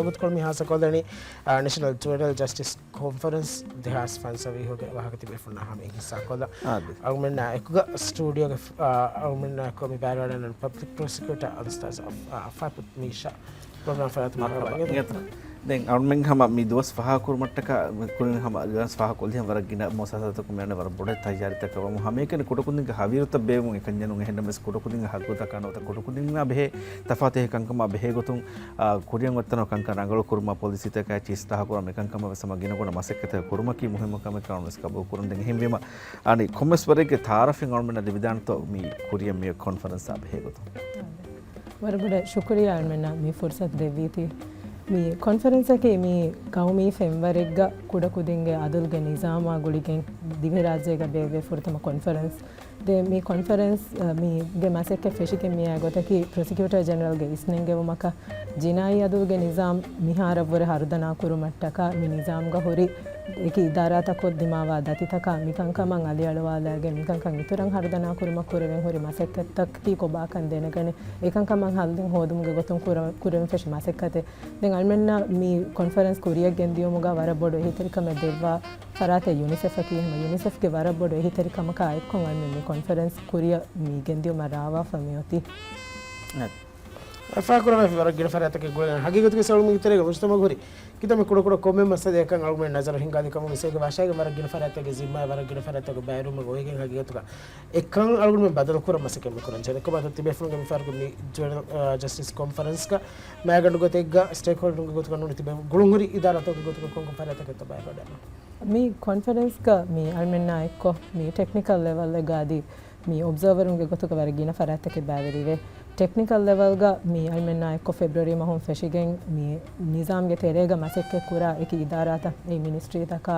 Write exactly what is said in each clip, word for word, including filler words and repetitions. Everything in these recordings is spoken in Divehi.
ކޮޅު މި ހާސަކޮށްލަނީ، އާ، ނޭޝަނަލް ޖުވެނައިލް ޖަސްޓިސް ކޮންފަރެންސް ދެހާސް ފަންސަވީހުގެ ވާހަކަ ތިބޭފުޅުންނާ ހަމައިން ހިއްސާކޮށްލާ. އާދެ. އަޅުމެންނާ އެކުގަ ސްޓޫޑިއޯގެ، އާ، އަޅުމެންނާ އެކު މި ބައިވެރިވަޑައިގަންނަވަނީ ޕަބްލިކް ޕްރޮސިކިއުޓާ އަނަސްތާޒި އަފް-، އާ، އަފާތު މީޝާ. ޕްރޮގްރާމް ފަރާތު މަރުޙަބާ. މަރުޙަބާ. އިނގޭތަ؟ ދެން އަޅުމެން ހަމަ މި ދުވަސް ފަހާ ކުރުމަށްޓަކާ ކުރިން ހަމަ ދުވަސް ފަހާ ކޮށްލިހަން ވަރަށް ގިނަ މުއައްސަސާތަކުން މިއަންނަ ވަރަށް ބޮޑަށް ތައްޔާރީތައް ކަމަށް ހަމައެކަނި ކުޑަކުދިންގެ ހަވީރުތައް ބޭއްވުން އެކަންޏެއް ނޫން. އެހެންނަމަވެސް ކުޑަކުދިންގެ ހައްގުތަކާ ނުވަތަ ކުޑަކުދިންނާ ބެހޭ ތަފާތު އެހެން ކަންކަމާ ބެހޭ ގޮތުން، އާ، ކުރިއަށް އޮތްތަނަށް ކަންކަން ރަނގަޅު ކުރުމާ ޕޮލިސީތަކާއި އިސްލާހު ކުރުމަށް މިކަންކަމަށް ވެސް ހަމަ ގިނަގުނަ މަސައްކަތެއް ކުރުމަކީ މުހިއްމު ކަމެއް ކަމަށް ވެސް ގަބޫލު ކުރަން. ދެން އެހެންވީމަ، އަނެއް ކޮންމެސް ވަރެއްގެ ތައާރަފެއް އަޅުމެންނަށް ލިބިދާނެތޯ މި ކުރިއަށް މި ކޮންފަރެންސާ ބެހޭ ގޮތުން؟ ވަރަށް ބޮޑަށް ޝުކުރިއްޔާ އަޅުމެންނަށް މި ފުރުސަތު ދެއްވީތީ. މި ކޮންފަރެންސަކީ މި ގައުމީ ފެންވަރެއްގަ ކުޑަކުދިންގެ އަދުލުގެ ނިޒާމާ ގުޅިގެން ދިވެހިރާއްޖޭގަ ބޭއްވޭ ފުރަތަމަ ކޮންފަރެންސް. ދެން މި ކޮންފަރެންސް، އަ، މީގެ މަސައްކަތް ފެށިގެން މިއައި ގޮތަކީ ޕްރޮސިކިއުޓަރ ޖެނެރަލްގެ އިސްނެންގެވުމަކަށް ޖިނާއީ އަދުލުގެ ނިޒާމް މިހާރަށްވުރެ ހަރުދަނާ ކުރުމަށްޓަކާ މި ނިޒާމްގަ ހުރި އެކި އިދާރާތަކޮށް ދިމާވާ ދަތިތަކާ މިކަންކަމަށް އަލިއަޅުވާލައިގެން މިކަންކަން އިތުރަށް ހަރުދަނާ ކުރުމަށް ކުރެވެން ހުރި މަސައްކަތްތަކަކީ ކޮބާކަން ދެނެގަނެ، އެކަންކަމަށް ހައްލެއް ހޯދުމުގެ ގޮތުން ކުރަ-، ކުރެވެން ފެށި މަސައްކަތެއް. ދެން އަޅުމެންނަށް މި ކޮންފަރެންސް ކުރިއަށް ގެންދިޔުމުގަ ވަރަށް ބޮޑު އެހީތެރިކަމެއް ދެއްވާ ފަރާތެއް ޔުނިސެފަކީ. ހަމަ ޔުނިސެފްގެ ވަރަށް ބޮޑު އެހީތެރިކަމަކާ އެއްކޮށް އަޅުމެން މި ކޮންފަރެންސް ކުރިއަށް މި ގެންދިޔުމަށް ރާވާފަ މިއޮތީ. އެ. އެ ފާހަގަކުރަމޭ ވަރަށް ގިނަ ފަރާތްތަކެއް ގުޅެން ހަގީގަތުގެ ސަޅުމުގެ ތެރޭގަ މުޖުތަމައުގަ ހުރި ކިތަންމެ ކުޑަކުޑަ ކޮންމެ މައްސަލައެއް އެކަން އަޅުގަނޑުމެން ނަޒަރު ހިންގާދި ކަމުގެ ސޭގެ ވާށާގެ ވަރަށް ގިނަ ފަރާތްތަކުގެ ޒިންމާއެއް ވަރަށް ގިނަ ފަރާތްތަކުގެ ބައިވެރިވުމެއް އޮވެގެން ހަގީގަތުގަ އެކަން އަޅުގަނޑުމެން ބަދަލު ކުރަން މަސައްކަތް މި ކުރަން ޖެހޭ. ކޮބާތޯ ތިބޭފުޅުންގެ މި ފަހަރުގެ މި ޖުވެނަ-، އާ، ޖަސްޓިސް ކޮންފަރެންސްގަ މައިގަނޑު ގޮތެއްގަ ސްޓޭކްހޯލްޑަރުންގެ ގޮތުގަ ނޫނީ ތިބޭ ގުޅުންހުރި އިދާރާތަކުގެ ގޮތުގަ ކޮންކޮން ފަރާތްތަކެއްތޯ ބައިވެރިވެގެން؟ މި ކޮންފަރެންސްގަ މި އަޅުމެންނާ އެއްކޮށް މި ޓެކްނިކަލް ލެވަލްއެއްގަ އަދި މި އޮބްޒާވަރުންގެ ގޮތުގަ ވަރަށް ގިނަ ފަރާތްތަކެއް ބައިވެރިވޭ. ޓެކްނިކަލް ލެވަލްގަ މި އަޅުމެންނާ އެއްކޮށް ފެބްރުއަރީ މަހުން ފެށިގެން މި ނިޒާމްގެ ތެރޭގަ މަސައްކަތް ކުރާ އެކި އިދާރާތައް، އެ މިނިސްޓްރީތަކާ،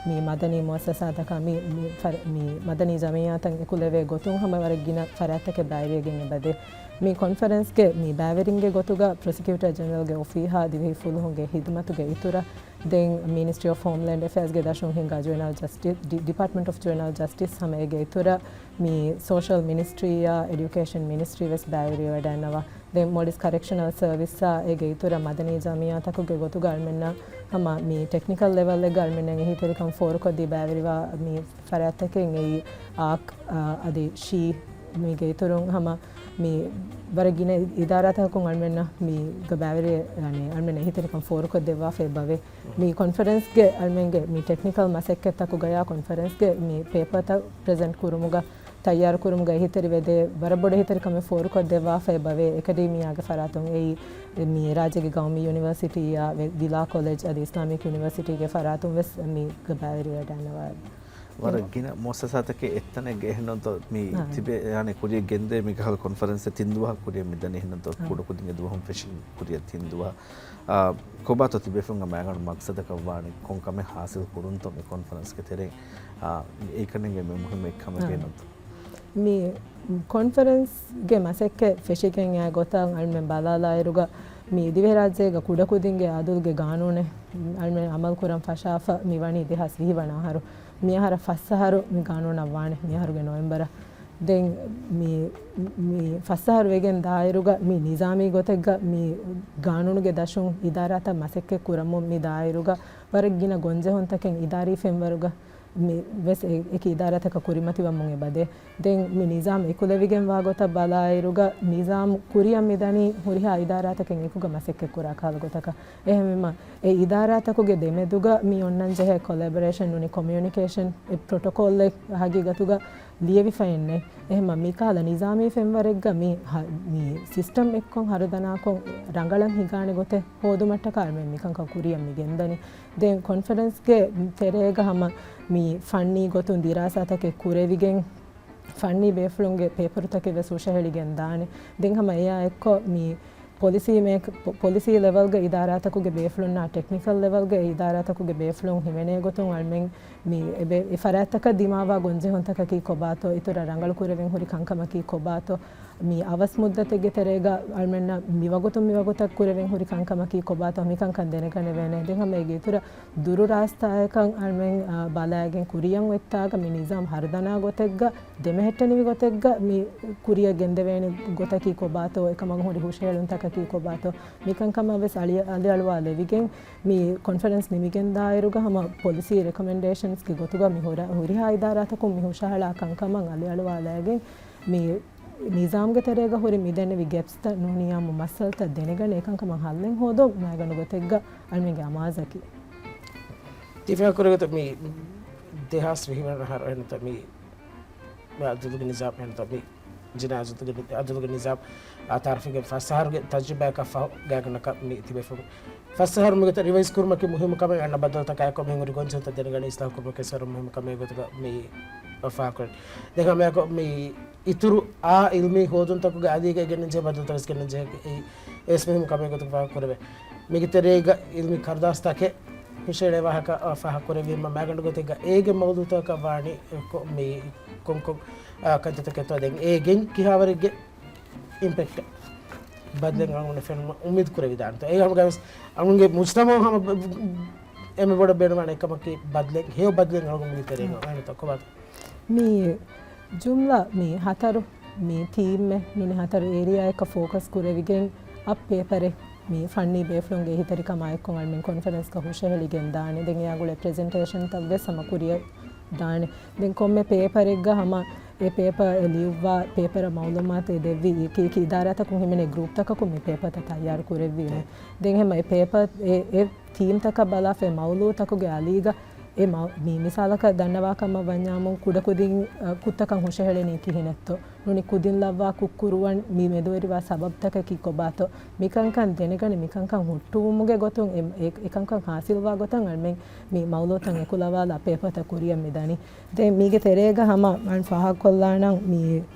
މި މަދަނީ މުއައްސަސާތަކާ، މި، މި ފަރ-، މި މަދަނީ ޖަމިއްޔާތައް އެކުލެވޭ ގޮތުން ހަމަ ވަރަށް ގިނަ ފަރާތްތަކެއް ބައިވެރިވެގެން އެބަދޭ. މި ކޮންފަރެންސްގެ މި ބައިވެރިންގެ ގޮތުގަ ޕްރޮސިކިއުޓަރ ޖެނެރަލްގެ އޮފީހާ ދިވެހި ފުލުހުންގެ ހިދުމަތުގެ އިތުރަށް ދެން މިނިސްޓްރީ އޮފް ހޯމްލޭންޑް އެފެއާޒްގެ ދަށުން ހިންގާ ޖުވެނައިލް ޖަސްޓިސް، ޑި-، ޑިޕާޓްމަންޓް އޮފް ޖުވެނައިލް ޖަސްޓިސް ހަމަ އޭގެ އިތުރަށް މި ސޯޝަލް މިނިސްޓްރީއާ އެޑިއުކޭޝަން މިނިސްޓްރީ ވެސް ބައިވެރިވެވަޑައިގަންނަވާ. ދެން މޮލިސް ކަރެކްޝަނަލް ސަރވިސްއާ އޭގެ އިތުރަށް މަދަނީ ޖަމިއްޔާތަކުގެ ގޮތުގަ އަޅުމެންނަށް ހަމަ މި ޓެކްނިކަލް ލެވަލްއެއްގަ އަޅުމެންނަށް އެހީތެރިކަން ފޯރުކޮށްދީ ބައިވެރިވާ މި ފަރާތްތަކެއް އެއީ އާކް، އާ، އަދި ޝީ މީގެ އިތުރުން ހަމަ މި ވަރަށް ގިނަ އިދާރާތަކަކުން އަޅުމެންނަށް މީގަ ބައިވެރި، އަނެ، އަޅުމެން އެހީތެރިކަން ފޯރުކޮށްދެއްވާފަ އެބަވޭ. މި ކޮންފަރެންސްގެ އަޅުމެންގެ މި ޓެކްނިކަލް މަސައްކަތްތަކުގަޔާ ކޮންފަރެންސްގެ މި ޕޭޕަރތައް ޕްރެޒެންޓް ކުރުމުގަ ތައްޔާރުކުރުމުގަ އެހީތެރިވެދޭ ވަރަށް ބޮޑު އެހީތެރިކަމެއް ފޯރުކޮށްދެއްވާފަ އެބަވޭ. އެކަޑީމިއާގެ ފަރާތުން އެއީ މި ރާއްޖޭގެ ގައުމީ ޔުނިވަރސިޓީއާ ވެ-، ވިލާ ކޮލެޖް އަދި އިސްލާމިކް ޔުނިވަރސިޓީގެ ފަރާތުން ވެސް މީގަ ބައިވެރިވެވަޑައިގަންނަވާ. ވަރަށް ގިނަ މުއައްސަސާތަކެއް އެއްތަނެއްގަ އެހެންނޫންތޯ މި އާ. ތިބެ-، އަނެ، ކުރިއަށް ގެންދޭ މިކަހަލަ ކޮންފަރެންސެއް ތިން ދުވަހަކު ކުރިއަށް މިދަނީ އެހެންނޫންތޯ އާ. ކުޑަކުދިންގެ ދުވަހުން ފެށި ކުރިއަށް ތިން ދުވަހަށް. އާ، ކޮބާތޯ ތިބޭފުޅުންގެ މައިގަނޑު މަގްސަދަކަށް ވާނީ ކޮން ކަމެއް ހާސިލް ކުރުންތޯ މި ކޮންފަރެންސްގެ ތެރެއިން؟ އާ، އެކަންނޭނގެ މި މުހިއްމު އެއްކަމެއް އާ. އެހެންނޫންތޯ؟ މި ކޮންފަރެންސްގެ މަސައްކަތް ފެށިގެން އާ ގޮތަށް އަޅުމެން ބަލާލާއިރުގަ މި ދިވެހިރާއްޖޭގަ ކުޑަކުދިންގެ އަދުލުގެ ގާނޫނެއް އަޅުމެން އަމަލު ކުރަން ފަށާފަ މި ވަނީ ދެހާސް ވިހި ވަނަ އަހަރު. މި އަހަރަށް ފަސް އަހަރު މި ގާނޫނަށް ވާނެ މި އަހަރުގެ ނޮވެމްބަރަށް. ދެން މި، މި ފަސް އަހަރު ވެގެން ދާއިރުގަ މި ނިޒާމީ ގޮތެއްގަ މި ގާނޫނުގެ ދަށުން އިދާރާތައް މަސައްކަތް ކުރަމުން މި ދާއިރުގަ ވަރަށް ގިނަ ގޮންޖެހުންތަކެއް އިދާރީ ފެންވަރުގަ މި ވެސް އެ-، އެކި އިދާރާތަކަށް ކުރިމަތިވަމުން އެބަދޭ. ދެން މި ނިޒާމް އެކުލެވިގެން ވާ ގޮތަށް ބަލާއިރުގަ، ނިޒާމް ކުރިއަށް މިދަނީ ހުރިހާ އިދާރާތަކެއް އެކުގަ މަސައްކަތް ކުރާ ކަހަލަ ގޮތަކަށް. އެހެންވީމަ، އެ އިދާރާތަކުގެ ދެމެދުގަ މި އޮންނަން ޖެހޭ ކޮލެބަރޭޝަން ނޫނީ ކޮމިއުނިކޭޝަން އެ ޕްރޮޓޮކޯލްއެއް ހަގީގަތުގަ ލިޔެވިފައެއްނެތް. އެހެންމަ މިކަހަލަ ނިޒާމީ ފެންވަރެއްގަ މި ހަ-، މި ސިސްޓަމް އެއްކޮށް ހަރުދަނާކޮށް ރަނގަޅަށް ހިނގާނެ ގޮތެއް ހޯދުމަށްޓަކާ މިކަންކަން ކުރިއަށް މި ގެންދަނީ. ދެން ކޮންފަރެންސްގެ ތެރޭގަ ހަމަ މި ފަންނީ ގޮތުން ދިރާސާތަކެއް ކުރެވިގެން، ފަންނީ ބޭފުޅުންގެ ޕޭޕަރުތަކެއް ވެސް ހުށަހެޅިގެން ދާނެ. ދެން ހަމަ އެއާ އެއްކޮށް މި ޕޮލިސީ މޭކް-، ޕޮ-، ޕޮލިސީ ލެވަލްގެ އިދާރާތަކުގެ ބޭފުޅުންނާ ޓެކްނިކަލް ލެވަލްގެ އިދާރާތަކުގެ ބޭފުޅުން ހިމެނޭ ގޮތުން އަޅުމެން މި އެ ބޭ-، އެ ފަރާތްތަކަށް ދިމާވާ ގޮންޖެހުންތަކަކީ ކޮބާތޯ، އިތުރަށް ރަނގަޅު ކުރެވެން ހުރި ކަންކަމަކީ ކޮބާތޯ، މި އަވަސް މުއްދަތެއްގެ ތެރޭގަ އަޅުމެންނަށް މިވަގުތުން މިވަގުތަށް ކުރެވެން ހުރި ކަންކަމަކީ ކޮބާތޯ މިކަންކަން ދެނެގަނެވޭނެ. ދެން ހަމަ އޭގެ އިތުރަށް ދުރު ރާސްތާއަކަށް އަޅުމެން، އާ، ބަލާގެން ކުރިޔަށް އޮތްތާގަ މި ނިޒާމް ހަރުދަނާ ގޮތެއްގަ ދެމެހެއްޓެނިވި ގޮތެއްގަ މި ކުރިޔަށް ގެންދެވޭނެ ގޮތަކީ ކޮބާތޯ، އެކަމަށް ހުރި ހުށަހެޅުންތަކަކީ ކޮބާތޯ، މިކަންކަމަށް ވެސް އަޅި-، އަލިއަޅުވާލެވިގެން މި ކޮންފަރެންސް ނިމިގެންދާއިރުގަ ހަމަ ޕޮލިސީ ރެކޮމެންޑޭޝަންސްގެ ގޮތުގަ މި ހުރ-، ހުރިހާ އިދާރާތަކުން މި ހުށަހަޅާ ކަންކަމަށް އަލިއަޅުވާލައިގެން މި ނިޒާމްގެ ތެރޭގަ ހުރި މި ދެންނެވި ގެޕްސްތައް ނޫނިޔާމު މައްސަލަތައް ދެނެގަނެ އެކަންކަމަށް ހައްލެއް ހޯދުން މައިގަނޑު ގޮތެއްގަ އަޅުމެންގެ އަމާޒަކީ. ތި ފާހަގަކުރި ގޮތަށް މި ދެހާސް ވިހި ވަނަ އަހަރު އެންތަ މި މި އަދުލުގެ ނިޒާމް އެންތޯ މި ޖިނާ އަދުލުގެ ނި-، އަދުލުގެ ނިޒާމް، އާ، ތާރަފީގެ ފަސް އަހަރުގެ ތަޖުރިބާއަކަށް ފަހު ގާތްގަނޑަކަށް މި ތިބޭފުޅުން ފަސް އަހަރު މިގޮތަށް ރިވައިޒް ކުރުމަކީ މުހިއްމު ކަމެއް. އަންނަ ބައްދަލުތަކާއެކު މިހެން ހުރި ގޮންޖެހުންތައް ދެނެގަނެ އިސްލާހު ކުރުމަކީ ވެސް ވަރަށް މުހިއްމު ކަމެއް ގޮތުގަ މި ފާހަގަކުރަނީ. ދެން ހަމައެކު މި އިތުރު އާ އިލްމީ ހޯދުންތަކުގެ އަލީގަ ގެންނަންޖެހޭ ބައްދަލުތައް ވެސް ގެންނަންޖެހޭ އެއީ އެސް މުހިއްމު ކަމެއް ގޮތުގަ ފާހަގަކުރެވޭ. މީގެ ތެރޭގަ އިލްމީ ކަރުދާސްތަކެއް ހުށަހެޅޭ ވާހަކަ، އާ، ފާހަގަކުރެއްވީމަ މައިގަނޑު ގޮތެއްގަ އޭގެ މައުޟޫޢުތަކަށް ވާނީ ކޮ-، މި ކޮންކޮން، އާ، ކަންތައްތަކެއްތޯ ދެން އޭގެން ކިހާވަރެއްގެ އިމްޕެކްޓް ބަދަލެއް އަޅުގަނޑު ފެނުމަށް އުއްމީދު ކުރެވިދާނެތޯ. އޭގެ ހަމަގައި ވެސް އަޅުގަނޑުގެ މުޖްތަމަޢު ހަމަ އެންމެ ބޮޑަށް ބޭނުންވާނެ އެއްކަމަކީ ބަދަލެއް، ހެޔޮ ބަދަލެއް އަޅުގަނޑު މި ތެރޭގަ އޮވޭނެތޯ ކޮބާތޯ؟ މި ޖުމްލަ މި ހަތަރު މި ތީމްއެއް ނޫނީ ހަތަރު އޭރިއާއަކަށް ފޯކަސް ކުރެވިގެން އަށް ޕޭޕަރެއް މި ފަންނީ ބޭފުޅުންގެ އެހީތެރިކަމާ އެއްކޮށް އަޅުމެން ކޮންފަރެންސްގަ ހުށަހެޅިގެން ދާނެ. ދެން އެއާ ގުޅޭ ޕްރެޒެންޓޭޝަންތައް ވެސް ހަމަ ކުރިއަށް ދާނެ. ދެން ކޮންމެ ޕޭޕަރެއްގަ ހަމަ އެ ޕޭޕަރ އެ ލިޔުއްވާ ޕޭޕަރަށް މައުލޫމާތު އެ ދެއްވި އެކި އެކި އިދާރާތަކުން ހިމެނޭ ގްރޫޕްތަކަކުން މި ޕޭޕަރތައް ތައްޔާރު ކުރެއްވީމު. ދެން ހަމަ އެ ޕޭޕަރ އެ، އެ ތީމްތަކަށް ބަލާފައި މައުޟޫޢުތަކުގެ އަލީގަ އެ މަ-، މި މިސާލަކަށް ދަންނަވާކަމަށް ވަންޏާމުން ކުޑަކުދިން، އަ، ކުށްތަކަށް ހުށަހެޅެނީ ކިހިނެއްތޯ؟ ނޫނީ ކުދިން ލައްވާ ކުށްކުރުވަން މި މެދުވެރިވާ ސަބަބުތަކަކީ ކޮބާތޯ؟ މިކަންކަން ދެނެގަނެ މިކަންކަން ހުއްޓުވުމުގެ ގޮތުން އެ، އެ، އެކަންކަން ހާސިލްވާ ގޮތަށް އަޅުމެން މި މައުޟޫޢުތައް އެކުލަވާލާ ޕޭޕަރތައް ކުރިއަށް މި ދަނީ. ދެން މީގެ ތެރޭގަ ހަމަ އަން ފާހަގަކޮށްލާނަން މި،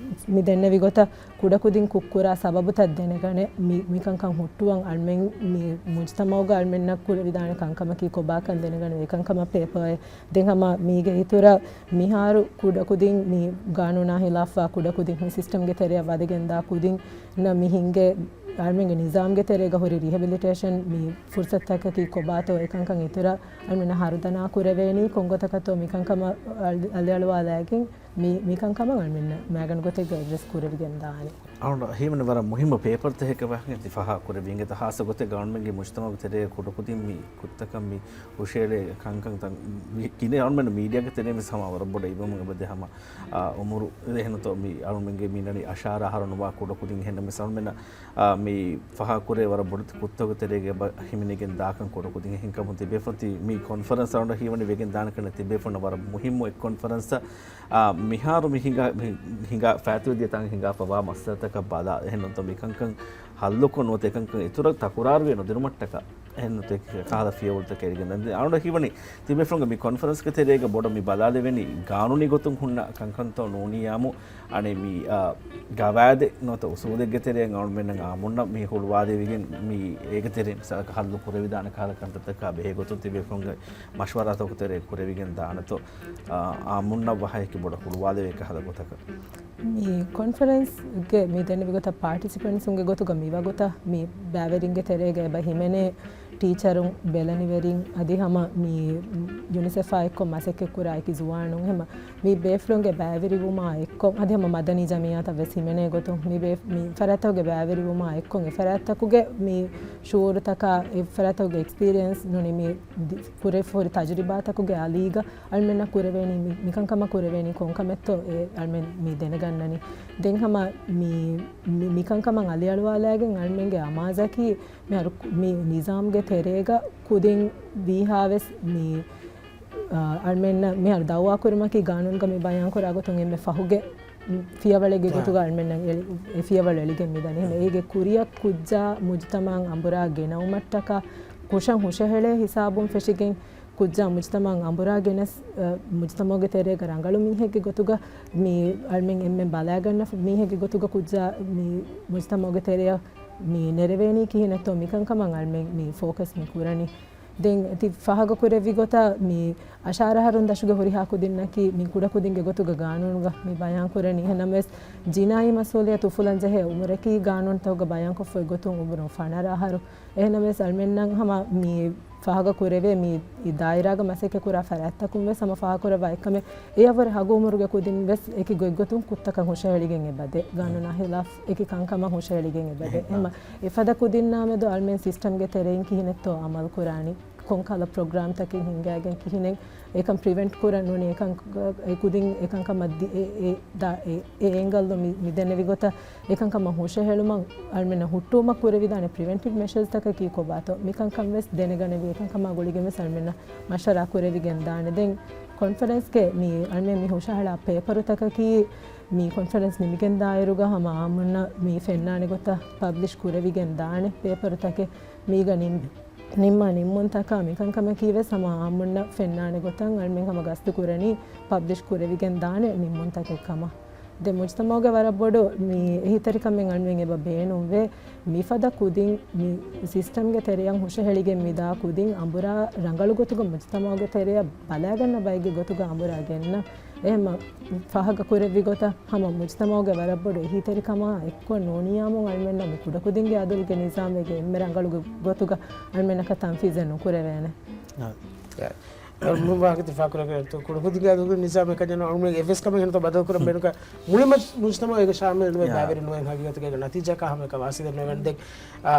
މި ދެންނެވި ގޮތަށް ކުޑަކުދިން ކުށްކުރާ ސަބަބުތައް ދެނެގަނެ މި، މިކަންކަން ހުއްޓުވަން އަޅުމެން މި މުޖްތަމަޢުގަ އަޅުމެންނަށް ކުރެވިދާނެ ކަންކަމަކީ ކޮބާކަން ދެނެގަނެ އެކަންކަމަށް ޕޭޕަރެއް. ދެން ހަމަ މީގެ އިތުރަށް މިހާރު ކުޑަކުދިން މި ގާނޫނާ ހިލާފްވާ ކުޑަކުދިން މި ސިސްޓަމްގެ ތެރެއަށް ވަދެގެންދާ ކުދިންނަށް މި ހިންގޭ އަޅުމެންގެ ނިޒާމްގެ ތެރޭގަ ހުރި ރިހެބިލިޓޭޝަން މި ފުރުސަތުތަކަކީ ކޮބާތޯ އެކަންކަން އިތުރަށް އަޅުމެންނަށް ހަރުދަނާ ކުރެވޭނީ ކޮންގޮތަކަށްތޯ މިކަންކަމަށް އަލި-، އަލިއަޅުވާލައިގެން މި، މިކަންކަމަށް އަޅުމެންނަށް މައިގަނޑު ގޮތެއްގަ އެޑްރެސް ކުރެވިގެން ދާނެ. އަޅުގަނޑު ހީވަނީ ވަރަށް މުހިއްމު ޕޭޕަރުތަކެއް ވާހަކަ ތި ފާހަގަ ކުރެއްވި އިނގޭތޯ ހާއްސަ ގޮތެއްގަ އަޅުމެންގެ މުޖްތަމަޢުގެ ތެރޭ ކުޑަކުދިން މި ކުށްތަކަށް މި ހުށަހެޅޭ ކަންކަން ތަން މި ކިނެ އަޅުމެން މީޑިއާގެ ތެރޭ ވެސް ހަމަ ވަރަށް ބޮޑަށް އިވުމުގެ މެދު ހަމަ، އާ، އުމުރު އެހެންތޯ މި އަޅުމެންގެ މި ނަނި އަށާރަ އަހަރު ނުވާ ކުޑަކުދިން އެހެންނަމަވެސް އަޅުމެންނަށް، އާ، މި ފާހަގަކުރޭ ވަރަށް ބޮޑެތި ކުށްތަކުގެ ތެރޭގަ އެބަ ހިމެނިގެން ދާކަން ކުޑަކުދިން އެހެންކަމުން ތިބޭފުޅުން މި ކޮންފަރެންސް އަޅުގަނޑަށް ހީވަނީ ވެގެން ދާނެ ކަން ތިބޭފުޅުންނަށް ވަރަށް މުހިއްމު އެއް ކޮންފަރެންސްއަށް. އާ، މިހާރު މި ހިނގާ، މި ހިނގާ ފާތުވެދިޔަ ތާނގެ ހިނގާފަވާ މައްސަލަތަކަށް ބަލާ، އެހެން ނޫންތޯ މިކަންކަން ހައްލުކޮށް ނުވަތަ އެކަންކަން އިތުރަށް ތަކުރާރުވެ ނުދިނުމަށްޓަކާ، އެހެން ނޫންތޯ ކަހަލަ ފިޔަވަޅުތަކެއް އެޅިގެން ދާން. އަޅުގަނޑަށް ހީވަނީ ތިބޭފުޅުންގެ މި ކޮންފަރެންސްގެ ތެރޭގަ ބޮޑަށް މި ބަލާލެވެނީ ގާނޫނީ ގޮތުން ހުންނަ ކަންކަންތޯ ނޫނިއްޔާމު އަނެއް މި، އާ، ގަވާއިދެއް ނުވަތަ އުސޫލެއްގެ ތެރެއިން އަޅުމެންނަށް އާއްމުންނަށް މި ހުޅުވާލެވިގެން މި އޭގެ ތެރެއިން މިސާލަކަށް ހައްލު ކުރެވިދާނެ ކަހަލަ ކަންތައްތަކާ ބެހޭ ގޮތުން ތިބޭފުޅުންގެ މަޝްވަރާތަކުގެ ތެރޭ ކުރެވިގެން ދާނެތޯ، އާ، އާއްމުންނަށް ވާހަކަ ބޮޑަށް ހުޅުވާލެވޭ ކަހަލަ ގޮތަކަށް. މި ކޮންފަރެންސްގެ މި ދެންނެވި ގޮތަށް ޕާޓިސިޕެންޓްސުންގެ ގޮތުގަ މި ވަގުތަށް މި ބައިވެރިންގެ ތެރޭގަ އެބަ ހިމެނޭ ޓީޗަރުން، ބެލެނިވެރިން އަދި ހަމަ މި ޔުނިސެފާ އެއްކޮށް މަސައްކަތްކުރާ އެކި ޒުވާނުން ހަމަ މި ބޭފުޅުންގެ ބައިވެރިވުމާ އެއްކޮށް އަދި ހަމަ މަދަނީ ޖަމިއްޔާތައް ވެސް ހިމެނޭ ގޮތުން މި ބޭ-، މި ފަރާތްތަކުގެ ބައިވެރިވުމާ އެއްކޮށް އެ ފަރާތްތަކުގެ މި ޝުޢޫރުތަކާ އެ ފަރާތްތަކުގެ އެކްސްޕީރިއެންސް ނޫނީ މި ދި-، ކުރެފަ ހުރި ތަޖުރިބާތަކުގެ އަލީގަ އަޅުމެންނަށް ކުރެވޭނީ މި-، މިކަންކަމަށް ކުރެވޭނީ ކޮންކަމެއްތޯ އެ އަޅުމެން މި ދެނެގަންނަނީ. ދެން ހަމަ މި، މި، މިކަންކަމަށް އަލިއަޅުވާލައިގެން އަޅުމެންގެ އަމާޒަކީ މިހާރު މި ނިޒާމްގެ ތެރޭގަ ކުދިން ވީހާވެސް މި، އާ، އަޅުމެންނަށް މިހާރު ދައުވާކުރުމަކީ ގާނޫނުގަ މި ބަޔާންކުރާ ގޮތުން އެންމެ ފަހުގެ ފިޔަވަޅެއްގެ ގޮތުގަ އަޅުމެންނަށް އެ، އެ ފިޔަވަޅު އެޅިގެން މިދަނީ. ހަމަ އޭގެ ކުރިއަށް ކުއްޖާ މުޖުތަމަޢަށް އަނބުރާ ގެނައުމަށްޓަކާ ކުށަށް ހުށަހެޅޭ ހިސާބުން ފެށިގެން ކުއްޖާ މުޖުތަމަޢަށް އަނބުރާ ގެނެސް، އަ، މުޖުތަމަޢުގެ ތެރޭގަ ރަނގަޅު މީހެއްގެ ގޮތުގަ މި އަޅުމެން އެންމެން ބަލާގަންނަ މީހެއްގެ ގޮތުގަ ކުއްޖާ މި މުޖުތަމަޢުގެ ތެރެއަށް މި ނެރެވޭނީ ކިހިނެއްތޯ މިކަންކަމަށް އަޅުމެން މި ފޯކަސް މި ކުރަނީ. ދެން ތި ފާހަގަ ކުރެއްވި ގޮތަށް މި އަށާރަ އަހަރުން ދަށުގެ ހުރިހާ ކުދިންނަކީ މި ކުޑަކުދިންގެ ގޮތުގަ ގާނޫނުގަ މި ބަޔާން ކުރަނީ. އެހެންނަމަވެސް ޖިނާއީ މަސްއޫލިއްޔަތު އުފުލަން ޖެހޭ އުމުރަކީ ގާނޫނުތަކުގަ ބަޔާންކޮށްފައި ގޮތުން އުމުރުން ފަނަރަ އަހަރު. އެހެންނަމަވެސް އަޅުމެންނަށް ހަމަ މި ފާހަގަ ކުރެވޭ މި ދާއިރާގަ މަސައްކަތް ކުރާ ފަރާތްތަކުން ވެސް ހަމަ ފާހަގަ ކުރައްވާ އެއްކަމެއް އެއަށްވުރެ ހަގު އުމުރުގެ ކުދިން ވެސް އެކި ގޮތްގޮތުން ކުށްތަކަށް ހުށަހެޅިގެން އެބަދޭ. ގާނޫނާ ހިލާފް އެކި ކަންކަމަށް ހުށަހެޅިގެން އެބަދޭ. އެހެން. އެހެން. އެފަދަ ކުދިންނާމެދު އަޅުމެން ސިސްޓަމްގެ ތެރެއިން ކިހިނެއްތޯ އަމަލު ކުރާނީ؟ ކޮންކަހަލަ ޕްރޮގްރާމްތަކެއް ހިންގައިގެން ކިހިނެއް އެކަން ޕްރިވެންޓް ކުރަން ނޫނީ އެކަން އެ ކުދިން އެކަންކަމަށް ދި-، އެ، އެ، ދާ-، އެ، އެ އެންގަލް މި، މި ދެނެވި ގޮތަށް އެކަންކަމަށް ހުށަހެޅުމަށް އަޅުމެންނަށް ހުއްޓުވުމަށް ކުރެވިދާނެ ޕްރިވެންޓިވް މެޝަރސްތަކަކީ ކޮބާތޯ؟ މިކަންކަން ވެސް ދެނެގަނެވި އެކަންކަމާ ގުޅިގެން ވެސް އަޅުމެންނަށް މަޝްވަރާ ކުރެވިގެން ދާނެ. ދެން ކޮންފަރެންސްގެ މި އަޅުމެން މި ހުށަހަޅާ ޕޭޕަރުތަކަކީ މި ކޮންފަރެންސް ނިމިގެން ދާއިރުގަ ހަމަ އާއްމުންނަށް މި ފެންނާނެ ގޮތަށް ޕަބްލިޝް ކުރެވިގެން ދާނެ ޕޭޕަރުތަކެއް. މީގަ ނިން-، ނިންމާ ނިންމުންތަކާ މިކަންކަމަކީ ވެސް ހަމަ އާއްމުންނަށް ފެންނާނެ ގޮތަށް އަޅުމެން ހަމަ ގަސްތު ކުރަނީ ޕަބްލިޝް ކުރެވިގެން ދާނެ ނިންމުންތަކެއް ކަމަށް. ދެން މުޖްތަމަޢުގެ ވަރަށް ބޮޑު މި އެހީތެރިކަމެއް އަޅުމެން އެބަ ބޭނުންވޭ. މިފަދަ ކުދިން މި ސިސްޓަމްގެ ތެރެއަށް ހުށަހެޅިގެން މިދާ ކުދިން އަނބުރާ ރަނގަޅު ގޮތުގަ މުޖްތަމަޢުގެ ތެރެއަށް ބަލާގަންނަ ބައެއްގެ ގޮތުގަ އަނބުރާ ގެންނަ. އެހެން ފާހަގަ ކުރެއްވި ގޮތަށް ހަމަ މުޖްތަމަޢުގެ ވަރަށް ބޮޑު އެހީތެރިކަމާ އެއްކޮށް ނޫނިޔާމުން އަޅުމެންނަށް މި ކުޑަކުދިންގެ އަދުލުގެ ނިޒާމެއްގެ އެންމެ ރަނގަޅު ގޮ-، ގޮތުގަ އަޅުމެންނަކަށް ތަންފީޒެއް ނުކުރެވޭނެ. އާ. މު-، ވާހަކަ ތި ފާހަގަކުރެވޭ ކުޑަކުދިންގެ އަދުލުގެ ނިޒާމެއް ކަންޏެއް ނޫން. އަޅުމެން އެއްވެސް ކަމެއް ހިނަތަ ބަދަލު ކުރަން ބޭނުންކަ މުޅި މަޖް-، މުޖްތަމަޢު އޭގެ ޝާމިލު ނުވެ ޔާ. ބައިވެރި ނުވެ ހަގީގަތުގަ އޭގެ ނަތީޖާއަކާ ހަމައެކަނި ވާސިލެއް ނުވެވޭނެ. ދެން، އާ،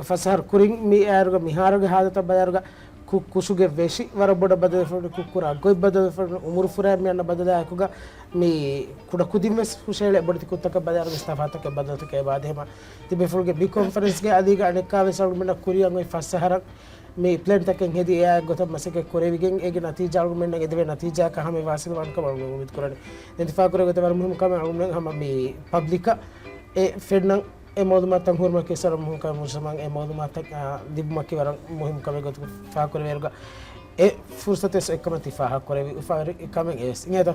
ފަސް އަހަރު ކުރިން މި އައިރުގަ މިހާރުގެ ހާލަތަށް ބަލާއިރުގަ ކު-، ކުށުގެ ވެށި ވަރަށް ބޮޑަށް ބަދަލުވެފަ ހުރި، ކުށް ކުރާ ގޮތް ބަދަލުވެފަ ހުރި، އުމުރު ފުރާ މި އަންނަ ބަދަލާއެކުގަ މި ކުޑަކުދިން ވެސް ހުށަހެޅޭ ބޮޑެތި ކުށްތަކަށް ބަލާއިރުގަ ތަފާތުތަކެއް ބަދަލުތަކެއް އެބަ އާދޭ. ހަމަ ތިބޭފުޅުންގެ މި ކޮންފަރެންސްގެ އަދީގަ އަނެއްކާވެސް އަޅުގަނޑުމެންނަށް ކުރިއަށް އޮތް ފަސް އަހަރަށް މި ޕްލޭންތަކެއް ހެދި އެއާ ގޮތަށް މަސައްކަތް ކުރެވިގެން އޭގެ ނަތީޖާ އަޅުގަނޑުމެންނަށް އެދެވޭ ނަތީޖާއަކަށް ހަމަ ވާސިލް ވާންކަމަށް އަޅުގަނޑު އުއްމީދު ކުރަނީ. ދެން ތި ފާހަގަކުރެއްވި ގޮތަށް ވަރަށް މުހިއްމު ކަމެއް އަޅުގަނޑުމެން ހަމަ މި ޕަބްލިކަށް އެ ފެންނަން އެ މައުލޫމާތުތައް ހުރުމަކީ ވަރަށް މުހިއްމު ކަމެއް. މުޖްތަމަޢަށް އެ މައުލޫމާތަށް، އާ، ލިބުމަކީ ވަރަށް މުހިއްމު ކަމެއް ގޮތުގަ ފާހަގަކުރެވޭއިރުގަ އެ ފުރުސަތުވެސް އެއްކަމަށް ތި ފާހަގަކުރެއްވި އުފާވެރި ކަމެއް އެވެސް. އިނގޭތޯ؟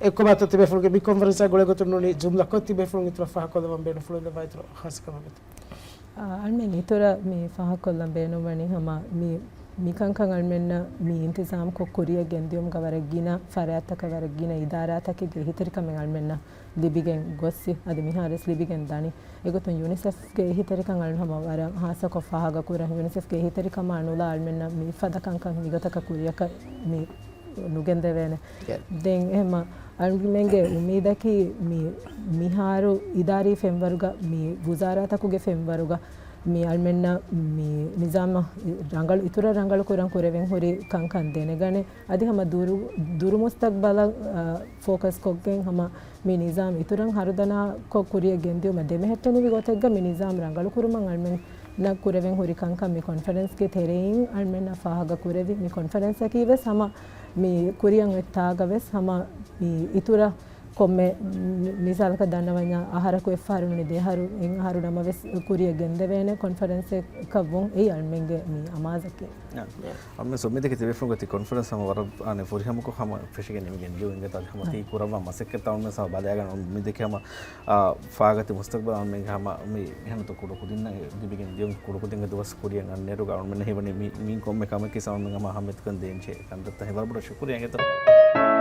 އެއްކޮބާތޯ ތިބޭފުޅުންގެ މި ކޮންފަރެންސާ ގުޅޭ ގޮތުން ނޫނީ ޖުމްލަކޮށް ތިބޭފުޅުން އިތުރަށް ފާހަގަކޮށްލަވަން ބޭނުންފުޅުވި އިތުރު ޚާއްޞަ ކަމެއް ގޮތުން. އާ، އަޅުމެން އިތުރަށް މި ފާހަގަކޮށްލަން ބޭނުންވަނީ ހަމަ މި، މިކަންކަން އަޅުމެންނަށް މި އިންތިޒާމްކޮށް ކުރިއަށް ގެންދިޔުމުގަ ވަރަށް ގިނަ ފަރާތްތަކަށް ވަރަށް ގިނަ އިދާރާތަކެއްގެ އެހީތެރިކަމެއް އަޅުމެންނަށް ލިބިގެން ގޮއްސި، އަދި މިހާރުވެސް ލިބިގެން ދަނީ. އެގޮތުން ޔުނިސެފްގެ އެހީތެރިކަން އަޅު ހަމަ ވަރަށް ހާއްސަކޮށް ފާހަގަކުރަން. ޔުނިސެފްގެ އެހީތެރިކަމާ ނުލާ އަޅުމެންނަށް މި ފަދަ ކަންކަން މިގޮތަކަށް ކުރިއަކަށް މި ނުގެންދެވޭނެ. ދެން އެހެމަ އަޅުމެންގެ އުއްމީދަކީ މި މިހާރު އިދާރީ ފެންވަރުގަ މި ވުޒާރާތަކުގެ ފެންވަރުގަ މި އަޅުމެންނަށް މި ނިޒާމަށް ރަނގަޅު، އިތުރަށް ރަނގަޅު ކުރަން ކުރެވެން ހުރި ކަންކަން ދެނެގަނެ. އަދި ހަމަ ދުރު، ދުރު މުސްތަގްބަލަށް، އާ، ފޯކަސްކޮށްގެން ހަމަ މި ނިޒާމް އިތުރަށް ހަރުދަނާކޮށް ކުރިއަށް ގެންދިއުމަށް ދެމެހެއްޓެނިވި ގޮތެއްގަ މި ނިޒާމް ރަނގަޅުކުރުމަށް އަޅުމެންނަށް ކުރެވެން ހުރި ކަންކަން މި ކޮންފަރެންސްގެ ތެރެއިން އަޅުމެންނަށް ފާހަގަ ކުރެވި. މި ކޮންފަރެންސަކީ ވެސް ހަމަ މި ކުރިއަށް އޮތް ތާގަ ވެސް ހަމަ މި އިތުރަށް ކޮންމެ މި-، މިސާލަކަށް ދަންނަވަންޏާ އަހަރަކު އެއްފަހަރު ނޫނީ ދެއަހަރު އެއްއަހަރު ނަމަވެސް ކުރިއަށް ގެންދެވޭނެ ކޮންފަރެންސެއްކަށްވުން އެއީ އަޅުމެންގެ މި އަމާޒަކީ. އަޅުމެން އުއްމީދަކީ ތިބޭފުޅުންގެ ތި ކޮންފަރެންސް ހަމަ ވަރަށް ފުރިހަމަކޮށް ހަމަ ފެށިގެން ނިމިގެން ދިޔުން އިނގޭތޯ. އަދި ހަމަ ތި ކުރައްވާ މަސައްކަތްތައް އަޅުމެން ހަމަ ބަލާގަންނަ އުއްމީދަކީ ހަމަ، އާ، ފާގަތި މުސްތަގްބަލް އަޅުމެންގެ ހަމަ މި އެހެންތޯ ކުޑަކުދިންނަށް ލިބިގެން ދިޔުން ކުޑަކުދިންގެ ދުވަސް ކުރިއަށް އަންނައިރުގަ އަޅުމެން ހީވަނީ މި، މި ކޮންމެ ކަމެއްގެ ސަބަބުން ހަމަ އަހައްމިޔަތުކަން ދޭންޖެހޭ ކަންތައްތައް. ވަރަށް ބޮޑަށް ޝުކުރިއްޔާ އިނގޭތޯ.